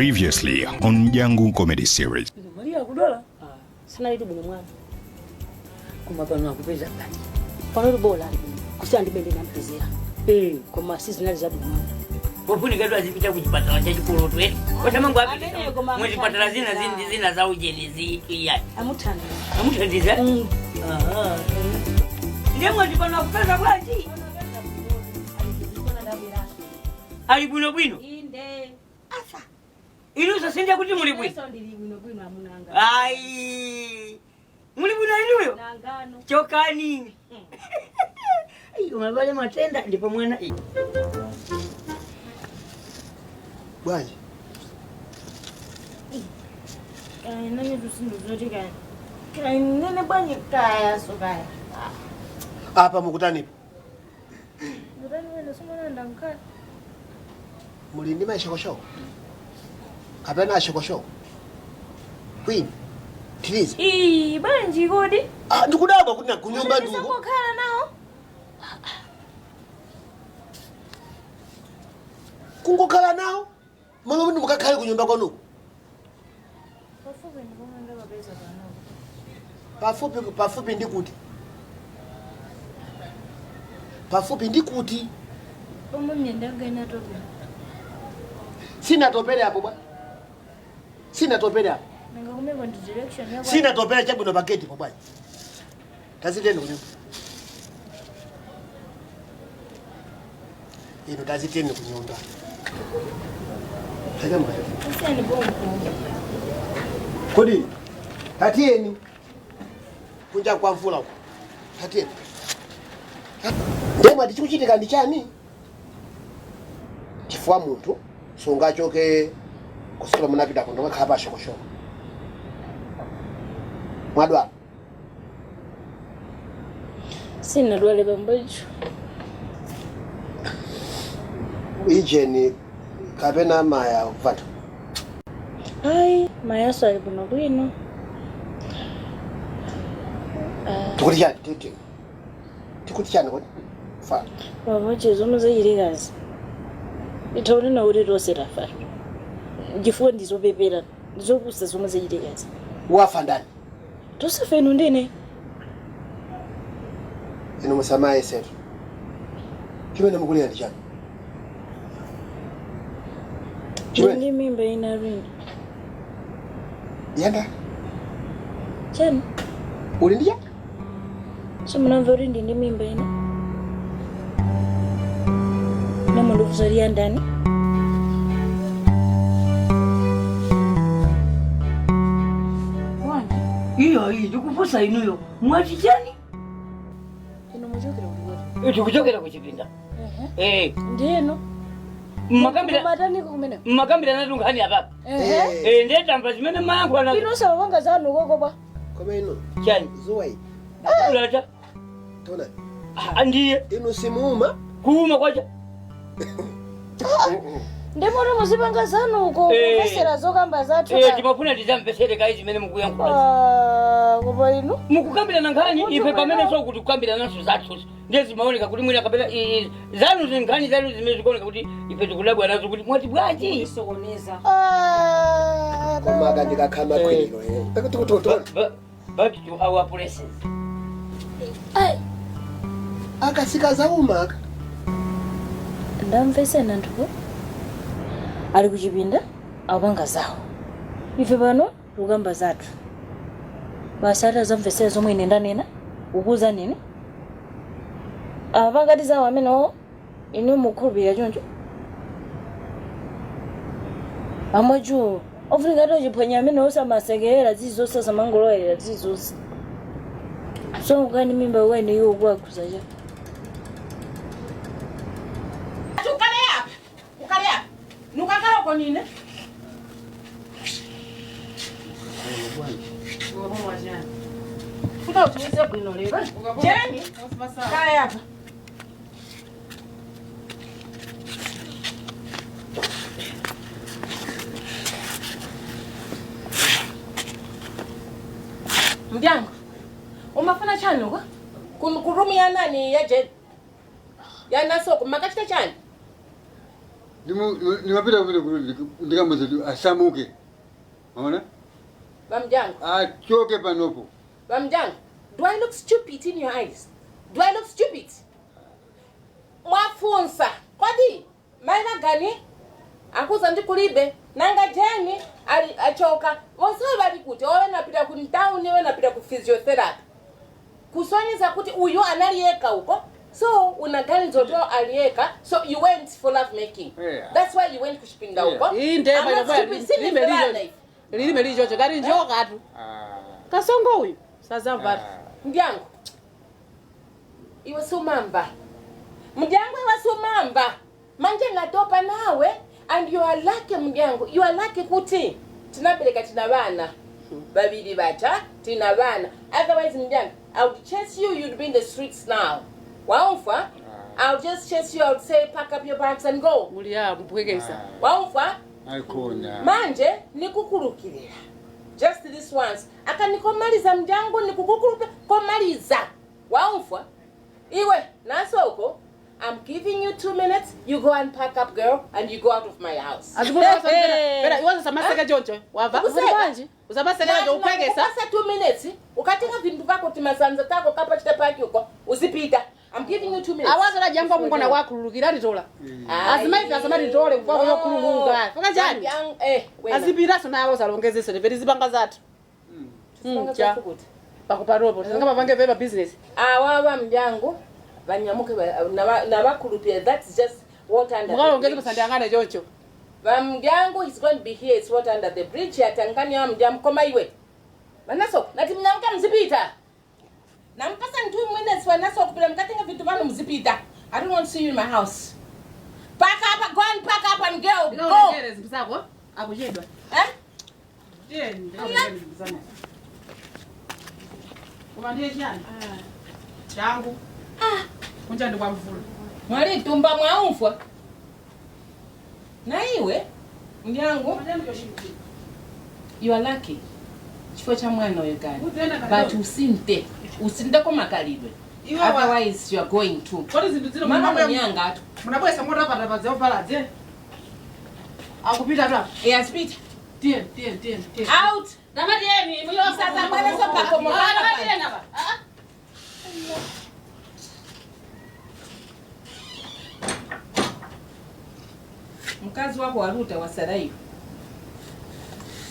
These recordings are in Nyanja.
Previously on Mdyangu Comedy Series. Maria akudwala. Sanali bwino mwana. Koma pano akupeza bwanji? Pano bola ali bwino, kusiyana ndi mmene ndinampezera. Koma sizinali zabwino mwana. Pofunika tu azipita kuchipatala chachikulu tu, eh? Osamango Amene apita koma muzipatala zina amuthandiza. zina za ujeni zitu iya. Amuthandiza. Amuthandiza? Aha. Ndiye mwati pano akupeza bwanji? Ali bwino bwino. Inde. Inu sasendya kuti muli bwino. Iso ndili bwino bwino amunanga. Ayi. Muli bwino inuyo? Nangano. Chokani. Ayi, umabale matenda ndipo mwana. Bwanji? Nane tusinduzoti kaya kaya nene bwanji kaya so kaya. Apa mukutanipo? Ndani wena somona ndankhala. Muli ndi mashokoshoko kapena ashokoshoko kwini tiliza? Ii, bwanji kodi? Ah, ndikudabwa kuti nakunyumba nduko. Ndisangokhala nawo. Kungokhala nawo momwe muti mukakhale kunyumba kwanuko. Pafupi ndipomwe ndapapeza panopo. Pafupi, pafupi ndi kuti? Pafupi ndi kuti? Pomwe myenda inatopera. Sinatopere apo bwa, sinatopere apo. Nanga kumeko ndi direction yako. Sinatopere chabwino pageti po bwanji? Taziteni kunyumba ino, taziteni kunyumba. Tanyamukani. Usiyani bongo. Kodi tatiyeni kunja kwa mvula uko, tatiyeni. Ndemwe tichikuchitika ndi chani? Chifukwa munthu sungachoke kusukula munapita kuno ngakhala pa shokoshoko. Mwadwala? Sinadwale bambocho. Ijeni kapena maya kupata? Ayi, mayaso ali bwino bwino. Tikuti chani? Tikuti chani kodi fa? Bambocho, zomwe zachitikazi ndithaunena kuti tonse tafa chifukwa ndizopepera, ndizopusa zomwe zachitikazi. Wafa ndani? Tonsefe, inu ndine. Inu musamaye setu, chimene mukulira ndi chani? Chimene Ndi mimba ina rini. Yanda. Chani? Uli ndi chani? Simunamva kuti ndi mimba ina namundifusa kuti yandani? Iyo iyi ndikupusa inuyo. Mwati chani? Inu muchokera kuti kuti? Tikuchokera kuchipinda. Eh. Ndiyeno? Mmakambira Mataniko kumeneko? mmakambira natu nkhani apapa. Ehe. Eh, ndiye tamva zimene mayankhula nazo. Inu osawapanga zanu kokopa. Koma inu Chani? zuwa iyi. Ulata. Tona. Ah, ndiye Inu simuuma. kuuma kwacha. Ndimoti muzipanga zanuko? Eh. Kumvesera zokamba zathu. Eh, timafuna tizamvesere kayi zimene mukuyankhula. Ah, koma inu Mukukambirana nkhani Munthu ife pamene mwina- so kuti kukambirana naso zathu ndiye zimaoneka kuti mwina kapena zanu zinkhani zanu zimene zikuoneka kuti ife tikudabwa nazo kuti mwati bwanji. Sokoneza. Ah, Koma akandikakhala makhwiriro. Back to our places. ai. Akasika zauma aka. Ndamvesena nthupo ali kuchipinda akupanga zawo, ife pano tikukamba zathu. Basi ati azamvesera zomwe ine ndanena ukuza nini apangati zawo amenewo. Inu mukhulupirira choncho amwachuwo ofunika ati ochiphwanya amene osamasekerera zizonse, osamangolowerera zizonse. So ukani mimba wene iwo kuwakhuza cha Ukale apa, ukale apa, nukakala uko nine. Fuka utiuze bwino lero. Jeni, kaya apa. Mdyangu, umafuna chani uko? Ku room ya nani ya Jeni? Ya Nasoko, makachita chani? Ndimapita kumene kuti ndikamuze asamuke. Maona? Bamjangu. Achoke panopo. Bamjangu, do I look stupid in your eyes? Do I look stupid? Mwafunsa. Kodi maina gani? Akuza ndikulibe. Nanga jeni ali achoka. Wonse bali kuti owe napita ku town owe napita ku physiotherapy. Kusonyeza kuti uyu analiyeka uko. So unaganiza to aliyeka. So you went for love making. Yeah. That's why you went kushipinda uko. Iyi ndeba I'm not stupid. Sini lilime lichocho kati njokatu. Kasongo uyu sazamvatu. Mdyangu. Iwe sumamba. Mdyangu iwe sumamba. Manje natopa nawe and you are lucky mdyangu. You are lucky kuti tinabeleka tina bana. Babiri bacha tina bana. Otherwise mdyangu, I would chase you, you'd be in the streets now. Waumfa? I'll just chase you, I would say pack up your bags and go. Muli ya mpwekesa. Waumfa? Aikona. Manje nikukulukirira. Just this once. Akanikomaliza mjangu nikukukuluka komaliza. Waumfa? Iwe nasoko. I'm giving you 2 minutes. You go and pack up, girl, and you go out of my house. Pera iwazo samaseka jonjo. Wava? Usamaseka jonjo upwekesa. Sasa 2 minutes. Ukatenga vintu vako timasanza tako kapa chitapaki uko uzipita. I'm giving you 2 minutes. Awazo la jangu mungona wakululukira nditola. Azimaifi asamati tole kufa kuyokululuka. Faka chani? Azipira sona awo salongezese ndiveri zipanga zathu. Cha. Pakuparopo tinga mapange veba business. Awawa mjangu vanyamuke navakulupira. That's just water under the Mukalongeze bridge. musandiyang'ane choncho. Vamjangu is going to be here. It's water under the bridge. Yatangani wa mjangu koma iwe. Vanaso nati mnyamuka mzipita. Nampasa 2 minutes vanaso kupira mkatenga vitu vanu mzipita. I don't want to see you in my house. Pack up, go and pack up and go. Go. Zinthu zako akuchedwa. Eh? Koma ndiye chani? Changu. Kunja ndi kwa mvula. Mwalitumba mwaumfwa. Na iwe mjangu you are lucky. Chifo cha mwana oyo gani. But usinte. Usinte komakalidwe. Otherwise you are going to. Kodi zinthu zino Mama mnyanga atu. Munabwesa moto apa tapadze opaladze. Akupita tu apa. Eh asipita. Tiye. Out. Namatiyeni Sasa bwana sopa komo. Namatiyeni apa. Mkazi wako waruta wasaraiwe.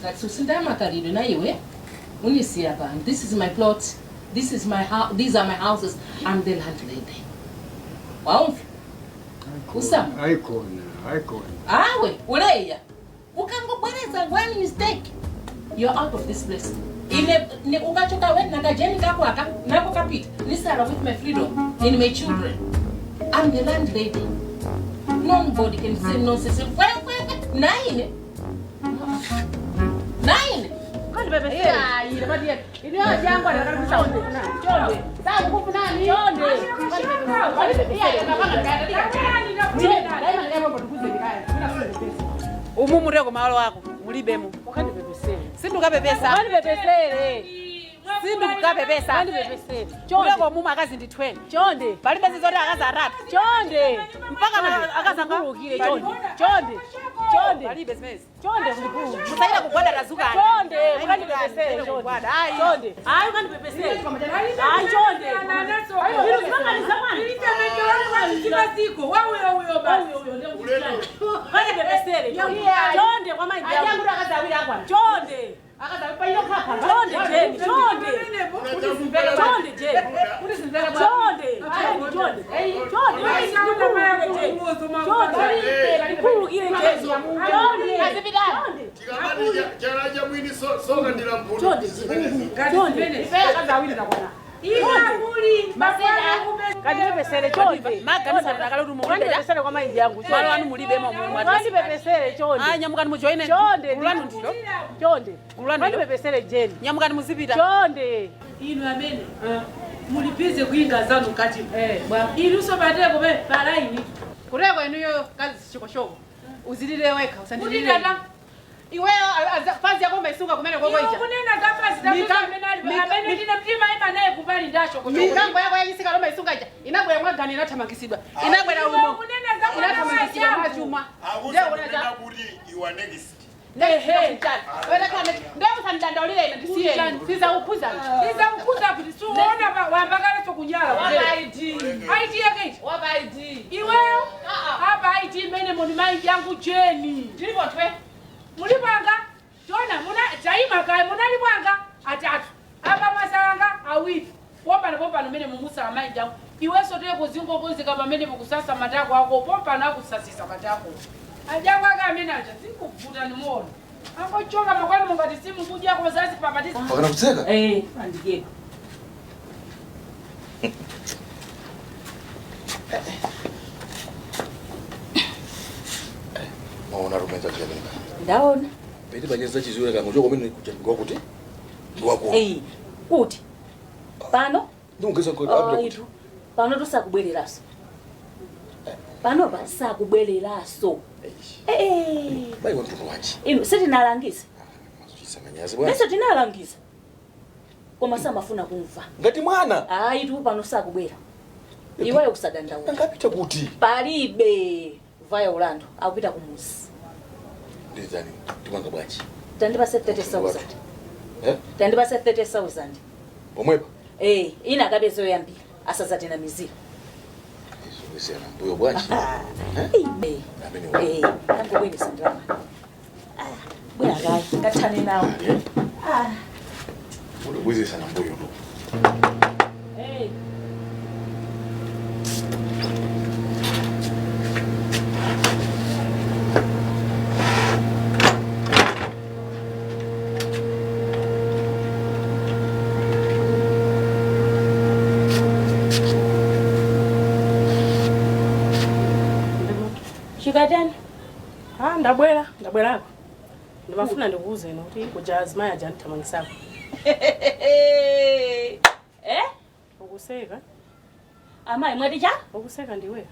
Ngati usinda makalidwe na iwe unisiya pano. This is my plot. This is my house. These are my houses. I'm the landlady. Waumva? Usama. Aikona, aikona. Awe, uleya. Ukangobwereza one mistake, you're out of this place. Ine ne ukachoka we nakajeni kako aka nako kapita. Nisara with my freedom and my children. I'm the landlady. Nobody can say nonsense. Nine. 9. Umu mureko malo ako mulibemo. Sindukapepesa. Sindukapepesa. Chonde mumu akazi ndi 20. Chonde. Palibe zizoti akazi atatu. Chonde. Mpaka akazanga Ndikhululukire chonde. Chonde. Chonde. Palibe zimezi. Chonde ndikhululukire. Musayira kugwada tazukani. Chonde, mukandipepesere chonde. Chonde. Hayi ukandipepesere. Hayi chonde. Ino zimanganiza mwana. Mukandipepesere chonde. Chonde kwa mayi yangu. Chonde. Chonde Jeni, chonde. Chonde Jeni. Chonde, Jeni, chonde. Chonde. Chonde. Ndikhululukire Jeni. Chonde. Chonde. Charaja mwini soka ndira mpuno. Chonde. Chonde. Kandipepesere chonde. Kandipepesere kwa mayi yangu. Malo anu mulibemo mumu. Kandipepesere chonde. Ayi nyamukani mujoine. Chonde. Gululanu ndilo. Chonde. Gululanu ndilo. Kandipepesere Jeni. Nyamukani muzipita. Chonde. Inu amene mulipize kuinga zanu mkati inu sobateko pe palaini Kureko inuyo kazi chikoshoko. Uzilile weka usandilile. Kuti Iweyo pazi yako maisunga kumene iwe kokoija. kunena zapazi amene ndine mtima ima naye kupali ndacho Mikango yako yachisika loma isunga ija. Inabwera mwagani inathamangisidwa. Inabwera umo. kunena Inathamangisidwa. Changu. Akuza kunena kuti you are next. Ndeusandidandaulire ine ndisiyeni sizakukhuzani. Sizakukhudza kuti suona wambakaleso kunyala. Wapa ID. ID yake iti. Wapa ID. Iweyo apa ID imene muni mai yangu Jeni. Ndilipo twe. Mulipanga tona muna chaima kaye munalipanga atatu. Apa mwasalanga awiri. Pompano pompano mene mumusala mai yangu. Iwenso tiye kuzingokonzeka pamene mukusasa matako ako pompano akusasisa matako. Ajangu ake amene aja zikuvuta ni muona. Angochoka makwani mungati simu kudya kwa zazi papatisi. Pakana kutseka? Eh, andiyeka. Maona rumenza kuyabeneka. Ndaona. Pete banyeza chiziwira kangu choko mene kuja kuti ndiwako. Eh, kuti pano Ndingeza ko abda kuti. itu pano tusakubwereraso. Pano pasakubwereraso. Eh. Bai wantu wanji. Inu sitinalangiza. Chisamanyazi bwana. Meso tinalangiza. Koma samafuna kumva. Ngati mwana. Ayi tu pano sakubwera. Iweyo kusadandaula. Angapita kuti. Palibe vaya ulando akupita kumuzi. Ndizani timanga bwanji. Tandipase 30,000. Eh? Tandipase 30,000. Pomwepa. Eh, ina akabezo yambira asazatina mizira. Izowesera mbuyo bwanji. Eh? Amene wa. Eh, angobweresa ndalama. Ah, bwera kayi, kathane nawo. Ah. Udobwezesa na mbuyo ndo. Eh. Chikatani? Ah, ndabwera, ndabwerako. Ndimafuna ndikuwuzeni kuti kuja azimayi aja ndithamangisako. Eh? Ukuseka? Amayi mwati cha? Ukuseka ndiwe.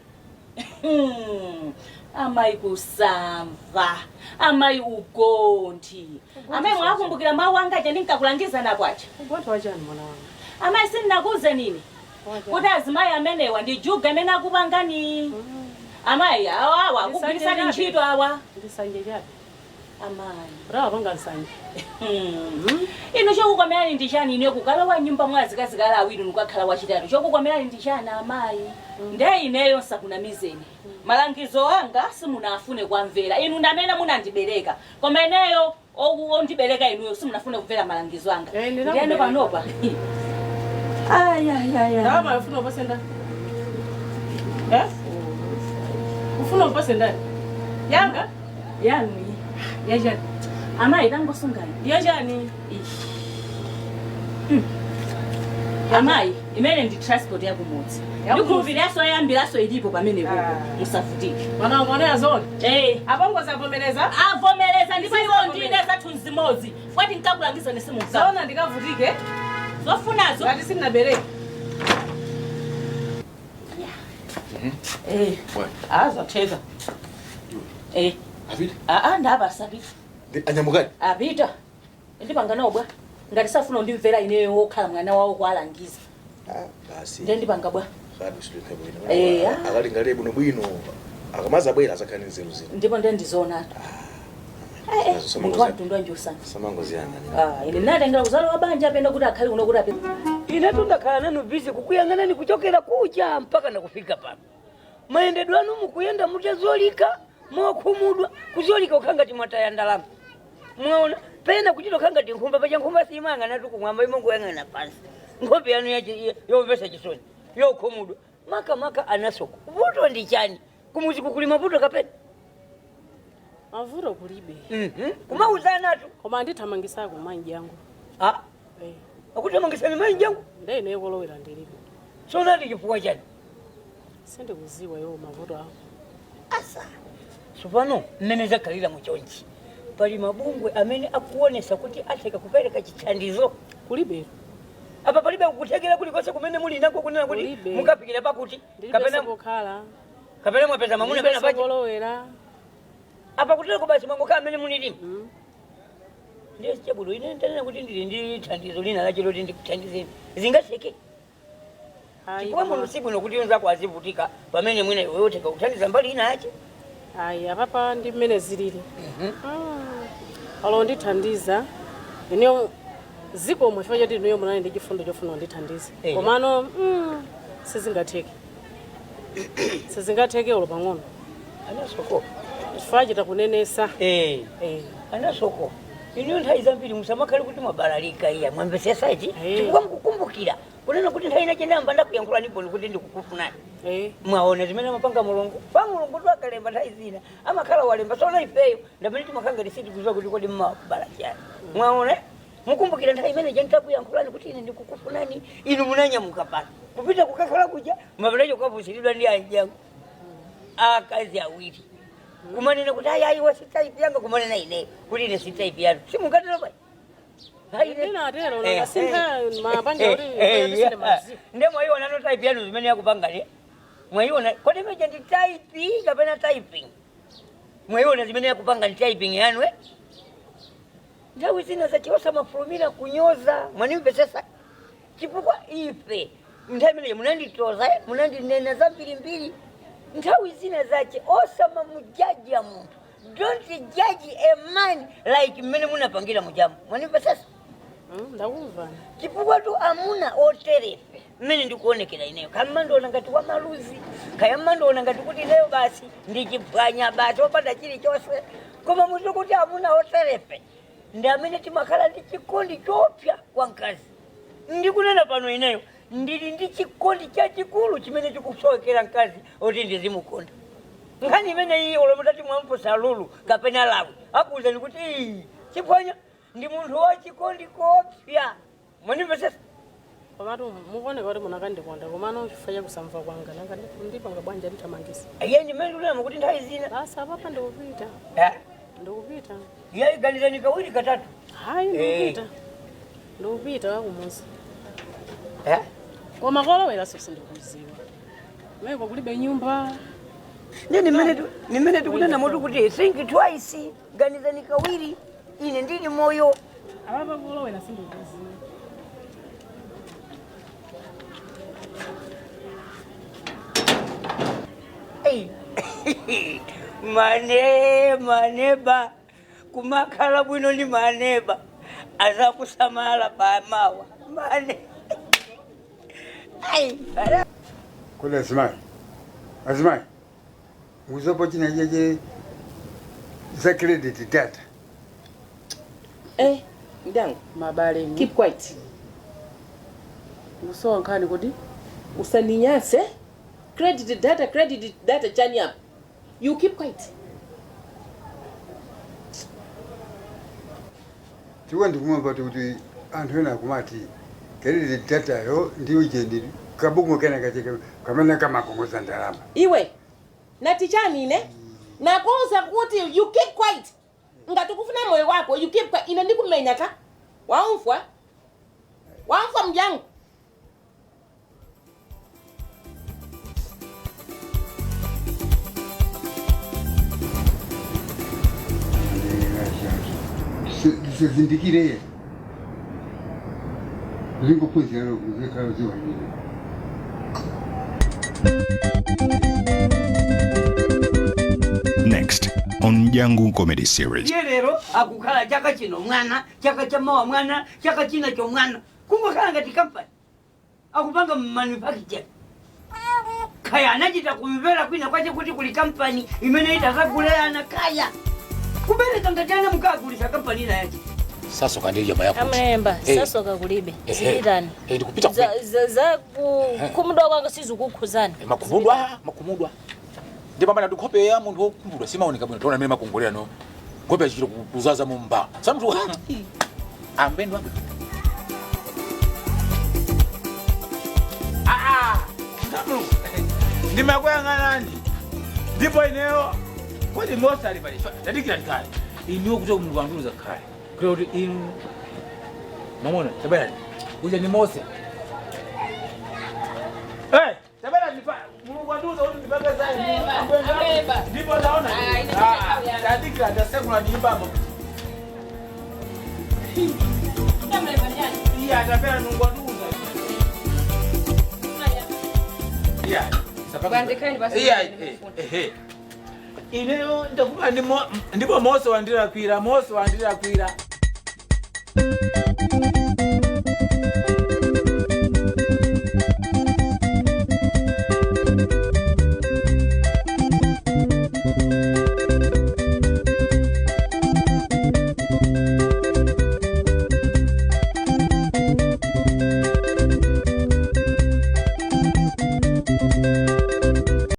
Amayi kusamva. Amayi ugonthi. Amayi mwakumbukira mawu anga aja ndinkakulangiza nakwacha. Ugonthi wachani mwana wanga? Amayi sindinakuwuze nini? Kuti azimayi amenewa ndi juga amene akupangani. Amayi awa awa akugwirisani ntchito awa. Ndisanje chabe. Amayi. Urawa panga nsanje. Inu chokukomerani ndi chani ine kukalowa nyumba mwa azikazikala awiri nukakhala wachitatu. Chokukomerani ndi chani amayi. Nde ineyo nsakunamizeni. Malangizo anga simunafune kwamvera. Inu ndamene munandibereka. Koma ineyo ondibereka inuyo simunafune kumvera malangizo anga. Ndiyeno panopa. Ay ay ay. Ndalama ufuna upase ndani? Eh? Ufuna upase ndani? Yanga? Yanu. Yachani. Amayi tangosungani. Yachani. Amayi imene ndi transport yakumudzi. Ndikhulupiriraso ayambiraso ilipo pamene popo. Musavutike. Mwana mwana yazona. Eh. Apongozi avomereza? Avomereza ndipo iwo ndine zathu nzimodzi. Fwati nkakulangiza nesimuka. Zona ndikavutike. Zofunazo. Ngati sindinabereke. Eh. Bwana. Ah, zatheka. Eh. Apita. Ah ah ndaba sapita. Ndi anyamukani. Apita. Ndipanga nawo bwa. Ngati safuna undimvera ineyo wokhala mwana wawo kwalangiza. Ah, basi. Ndiye ndipanga bwa. Kadi siliphe bwino. Eh, ah. Akalingalire bwino bwino. Akamaza bwera azakhale nzeru zino. Ndipo ndiye ndizoona. Eh, eh. Munthu wamtundu wanji usana. Samangozi yanga. Ah, ine natengera kuzalo wabanja apenda kuti akhale kuno kuti ape. Ine tundakhala nanu bizi kukuyang'anani kuchokera kuja mpaka nakufika pano. Mayendedwe anu mukuyenda mutazolika mokhumudwa kuzolika ukhangati mwataya ndalama. Mwaona pena kuchita ukhangati nkhumba pacha nkhumba simayang'ana tukumwamba imongoyang'ana pansi. Nkhope yanu yomvesa chisoni yokhumudwa maka maka anasoko. Vuto ndi chani? Kumuzi kukulima vuto kapena? Mavuto kulibe. Kumauzanatu. Koma andithamangisako mayi jangu. Ah. Eh. Akuthamangisani mayi jangu? Ndiye ineyo kolowera ndilibe. Sonati chifukwa chani? Sindikuziwa iwo mavuto awo. Asa. Tsopano mmene zakhalira muchonchi. Pali mabungwe amene akuonesa kuti atheka kupereka chithandizo. Kulibe. Apa palibe kukuthekera kulikonse kumene muli nako kunena kuti mukafikira pakuti kapena kukhala. Kapena mwapeza mamuna pena pachi. Kolowera. Apa kutero basi mwangokhala mmene mulilimu. Ndiye chabwino ine ndanena kuti ndili ndi thandizo lina lache loti ndikuthandizeni. Zingatheke. Chifukwa munthu si bwino kuti unzako azivutika pamene mwina iwe utheka kuthandiza mbali ina yache. Ayi, apapa ndi mmene zilili. Olo ndithandiza ineyo zikomo chifukwa choti inuyo munali ndi chifundo chofuna kundithandiza. Komano sizingatheke, sizingatheke olo pang'ono. Anasoko. Chifukwa chita kunenesa. Anasoko, iniyo nthawi zambiri musamakhale kuti mwabalalika iya, mwamvesesa iti? Chifukwa mukukumbukira kunena kuti nthawi inache ndayamba ndakuyankhulani boni kuti ndikukufunani. Mwaona zimene amapanga Mulungu? Pa Mulungu tu akalemba, nthawi zina amakhala walemba. Sona ifeyo ndamene timakhala ngati sitikuziwa kuti kodi mmabala chani. Mwaona, mukumbukira nthawi imene jantakuyankhulani kuti ine ndikukufunani, inu munanyamuka pano kupita kukakhala kuja, mapitacho kukapusiridwa ndi anjangu akazi awiri, kumanena kuti ayi, ayi, si type yanga, kumanena ineyo kuti ine si type yanu. Simungatero pai? Ndinatero, nakasintha mapanga kuti tisinde maziwa. Nde mwayiona no type yanu zimene yakupanga ne mwayiona? Kodi imeja ndi type kapena typing? Mwayiona zimene yakupanga ndi typing yanu, eh? Nthawi zina zachiwasa mafulumira kunyoza, mwanimvesesa? Chifukwa ife nthawi imeneyo munanditoza, eh? Munandinena zambirimbiri. Nthawi zina zache osamamujaja munthu. Don't judge a man like mmene munapangira mujamu, mwanimvesesa? Ndakumvani. Chifukwa tu amuna oterefe mmene ndikuonekera ineyo, kammandiona ngati wamaluzi, kaya mmandiona ngati kuti ineyo basi ndichibwanya basi opanda chilichonse, koma muzi kuti amuna oterefe ndi amene timakhala ndi chikondi chopsa kwa mkazi. Ndikunena pano, ineyo ndili ndi chikondi chachikulu chimene chikusowekera mkazi oti ndizimukonda. Nkhani imene iyi olomutati mwampusa Lulu kapena Lawi, akuwuzani kuti iyi chiphwanya ndi munthu wachikondi kopsa, mwanimvesesa? Komatu mukuoneka kuti munakandikonda, komano chifukwa chakusamva kwanga, nanga ndipanga bwanja? Ndithamangisa. Iye ndimene ndikunena kuti nthawi zina Basi, apapa ndikupita. Ndikupita. Iye, iganizani kawiri katatu. Hayi, ndikupita, ndikupita kumuzi. Eh? Koma koloweraso sindikuziwa, meko kulibe nyumba. Ndi nimene tikunena motu kuti think twice, ganizani kawiri, ine ndili moyo. Apapa kolowera sindikuziwa. Ei. Mane maneba kumakhala bwino ndi maneba azakusamala pamawa mane. Ai, Kodi azimayi, azimayi, muzopo china cheche za credit data? Eh, mdangu. Mabale. Keep quiet. Musowa nkhani kodi? Usaninyase. Credit data, credit data chani apa? You keep quiet. Chifukwa ndikumva kuti anthu ena akumati credit data yo ndiyo jeni kabungwe kena kacheke kamene kamakongoza ndalama. Iwe, nati chani ine? Nakuuza kuti you keep quiet. Ngati ukufuna moyo wako, you keep quiet. Ine ndikumenya ka. Waumfwa? Waumfwa, mjangu? Ndisazindikire zingophunzira zikhala ziwanyire. Next on Jangu Comedy Series. Iye lero akukhala chaka chino mwana, chaka chamawa mwana, chaka chinacho mwana, kungokhala ngati kampani akupanga manufacture. Kaya anachita kumvera kwina kwache kuti kuli kampani imene itazaguleyana, kaya kubereka ngati ana mukagulisa kampani ina yache. Sasoka ndiyo jama yako. Amlemba. Sasoka kulibe. Zipitani. Eh, ndikupita. Za kukhumudwa kwanga sizikukhuzani. Makhumudwa, makhumudwa. Ndi pambana ndi nkhope ya munthu wokhumudwa simaoneka bwino. Tiona mmene makongolera no nkhope yachitira kuzaza mumba sa munthu ambendo abwino. Ndimakuyang'anani ndipo ineyo kodi Mose ali pali tadikira ndikale Iniwo kuti mulungu andiuza khale kuti inu mamona tabwerani uja ni Mose. Eh, tabwerani mulungu andiuza kuti ndipange za inu. Ndipo ndaona. Ah, tadikira ndasekula ndiyimbamo. Iya, atapera mulungu andiuza. Iya. Bandikani basi. Iya, ehe. Ineyo ndakupa ndimo ndipo Mose wandilakwira, Mose wandilakwira.